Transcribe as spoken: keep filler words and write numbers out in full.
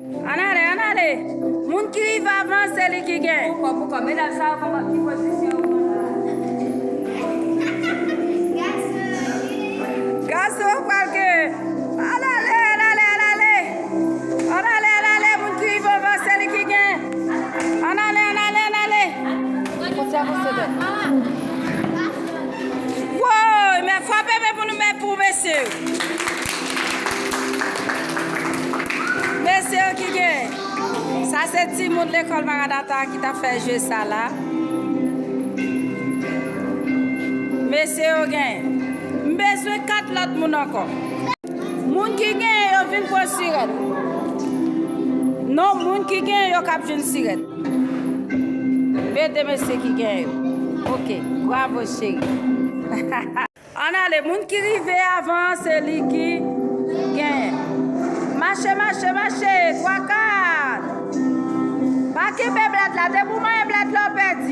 Ann ale, ann ale. Moun ki rive avan, se li ki gen. Poukò, poukò, medam sa yo, kòman, ki pozisyon yo pran la? Gason yo pral gen. Ann ale, ann ale, ann ale. Ann ale, ann ale, moun ki rive avan, se li ki gen. Ann ale, ann ale, ann ale. Konsa, konsa, bèl. Woy, men frape men pou nou, men pou mesye yo. Mesye yo ki gen. Sa se timoun lekòl Maranata ki t ap fè jwe sa la. Mesye yo gen. M bezwen kat lòt moun ankò. Moun ki gen yo vin pran sirèt. Non, moun ki gen yo k ap jwenn sirèt. Men de mesye ki gen yo. Ok, bravo cheri. Ann ale, moun ki rive avan, se li ki genyen. Mache, mache, mache, twa, kat. Pa kenbe blad la, depi w manyen blad la, w pèdi.